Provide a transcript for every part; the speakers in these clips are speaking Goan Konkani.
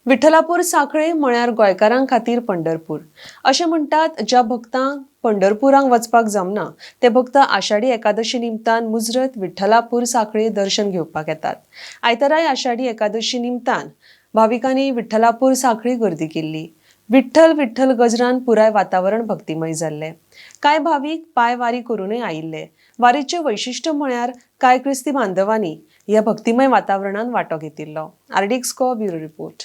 विठ्ठलापूर सांखळे म्हळ्यार गोंयकारां खातीर पंढरपूर अशें म्हणटात. ज्या भक्तांक पंढरपुराक वचपाक जमना ते भक्त आषाढी एकादशी निमतान मुजरत विठ्ठलापूर सांखळे दर्शन घेवपाक येतात. आयताराय आषाढी एकादशी निमतान भाविकांनी विठ्ठलापूर सांखळी गर्दी केल्ली. विठ्ठल विठ्ठल गजरान पुराय वातावरण भक्तिमय जाल्लें. कांय भावीक पांय वारी करूनय आयिल्ले. वारीचें वैशिश्ट्य म्हळ्यार कांय क्रिस्ती बांधवांनी ह्या भक्तिमय वातावरणान वांटो घेतिल्लो. RDX bureau report.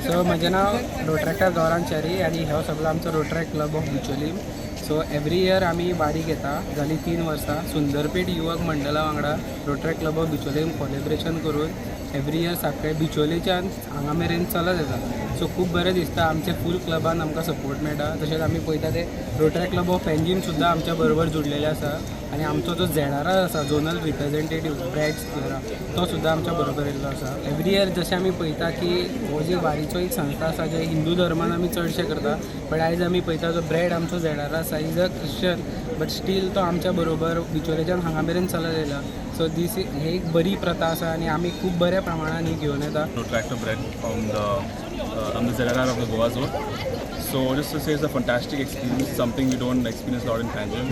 सो म्हजें नांव रोट्रॅक्टर गौरांग च्यारी आनी हो सगळो आमचो Rotaract club of Bicholim. So every year आमी वारी घेता. जाली 3 वर्सां सुंदरपेठ युवक मंडळा वांगडा Rotaract club of Bicholim collaboration करून एवरी इयर साखळे बिचोलेच्यान हांगा मेरेन चलत येता. सो खूब बरें दिसता, आमचे फूल क्लबान आमकां सपोर्ट मेळटा. तशेंच आमी पळयता ते रोट्रॅक्ट क्लब ऑफ पेंजीम सुद्दां आमच्या बरोबर जुडलेले आसा आनी आमचो जो झेडारा आसा, झोनल रिप्रेझेंटेटीव ब्रॅड सिक्वेरा, तो सुद्दां आमच्या बरोबर येयल्लो आसा. एवरी इयर जशें आमी पळयता की हो जी वारीचो एक संस्था आसा, जे हिंदू धर्मान आमी चडशे करता, बट आयज आमी पळयता जो ब्रॅड आमचो झेडारा आसा, is a Christian, but still तो आमच्या बरोबर बिचोलेच्यान हांगा मेरेन चलत येयला. सो दीस ही एक बरी प्रथा आसा आनी आमी खूब बऱ्या प्रमाणान ही घेवन येता. Rotaractor Brett from the I'm the ZRR of the Goa zone. So just to say, it's a fantastic experience, something we don't experience a lot in Panjim,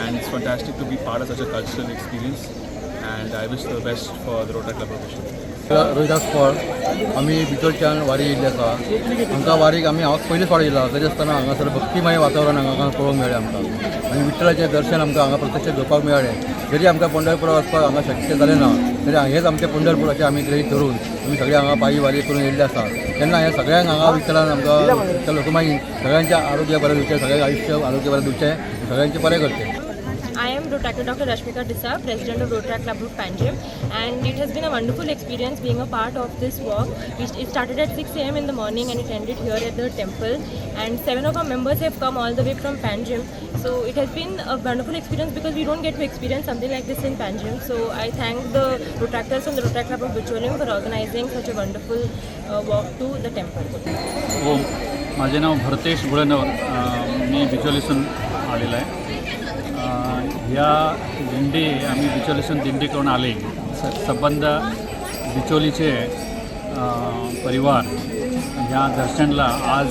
and it's fantastic to be part of such a cultural experience. And I wish the best for the Rotaract Club of Bicholim. Rohidas फळ. आमी बिचोलच्यान वारी येयल्ली आसा. आमकां वारीक आमी हांव पयलीच फावट येयला, तरी आसतना हांगासर भक्तिमय वातावरण हांगा पळोवंक मेळ्ळें आमकां आनी विठ्ठलाचें दर्शन आमकां हांगा प्रत्यक्ष घेवपाक मेळ्ळें. जरी आमकां पंढरपुरा वचपाक हांगा शक्य जालें ना, तरी हेंच आमचें पंढरपूर अशें आमी गृहीत धरून आमी सगळे हांगा पायी वारी करून येयल्ले आसा. तेन्ना ह्या सगळ्यांक हांगा विठ्ठलान आमकां, विठ्ठल रखुमाईन सगळ्यांचें आरोग्य बरें दिवचें, सगळ्यांक आयुश्य आरोग्य बरें दिवचें, सगळ्यांचें बरें करचें. I am Rotaractor Dr. Rashmika Disa, President of Rotaract Club of Panjim, and it has been a wonderful experience being a part of this walk. It started at 6 a.m. in the morning and it ended here at the temple. And seven of our members have come all the way from Panjim. So it has been a wonderful experience because we don't get to experience something like this in Panjim. So I thank the Rotaractors from the Rotaract Club of Bicholim for organizing such a wonderful walk to the temple. हो, माझे नाव भरतेश गुळनवर. मी बिचोलीसून आलेलो आहे. ह्या दिंडी आम्ही बिचोलीसून दिंडी करून आले. संबंध बिचोलीचे परिवार ह्या दर्शनला आज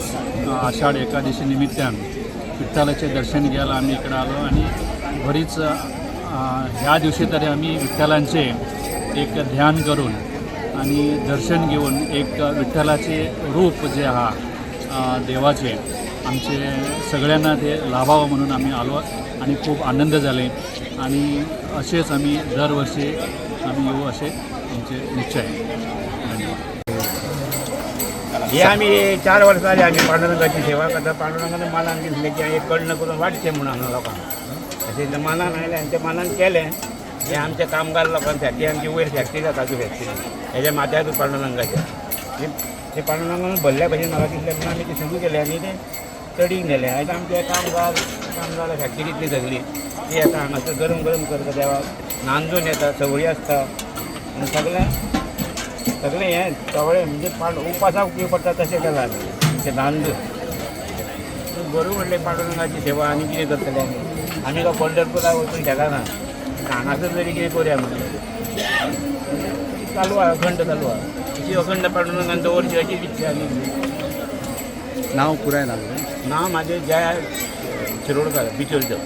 आषाढ एकादशी निमित्तान विठ्ठलाचे दर्शन घ्यायला आम्ही इकडं आलो आणि बरीच ह्या दिवशी तरी आम्ही विठ्ठलांचे एक ध्यान करून आणि दर्शन घेऊन एक विठ्ठलाचे रूप जे आहा देवाचे, आमचे सगळ्यांना ते लाभावं म्हणून आम्ही आलो आणि खूप आनंद झाले आणि असेच आम्ही दरवर्षी आम्ही येऊ असे आमचे निश्चय आहे. धन्यवाद. हे आमी 4 वर्सां जाली आमी पांडुरंगाची सेवा करता. पांडुरंगान मनान दिसलें की एक कण्ण करून वांटचें म्हणून हांगा लोकांक, अशें ते मनान आयलें आनी तें मनान केलें. हें आमच्या कामगार लोकांक फॅक्टरी, आमची वयर फॅक्टरी जाता ती फॅक्टरी हेज्या माथ्यार पांडुरंगाच्या. ते पांडुरंगान भरल्या भशेन म्हाका दिसलें म्हणून आमी तें सुरू केलें आनी तें तडीक नेलें. आनी आमचे कामगार कामगार फॅक्टरींतली सगळी ती येता हांगासर, गरम गरम करता देवाक, नांदून येता, सवळी आसता आनी सगळें सगळें हें सवळे म्हणजे पांड उपासाक उपयोग पडटा तशें केलां आमी. तें नांद बरोबर म्हणलें, पांडुरंगाची सेवा आनी कितें करतले आमी? आमी काय पंढरपुराक वचूंक शकना, हांगासर तरी कितें करुया म्हणलें. चालू आहा, अखंड चालू आहा. अशी अखंड पांडुरंगान दवरची अशी इच्छा. आनी नांव पुराय नाव? नांव म्हाजें जया शिरोडकर, बिचोलचो.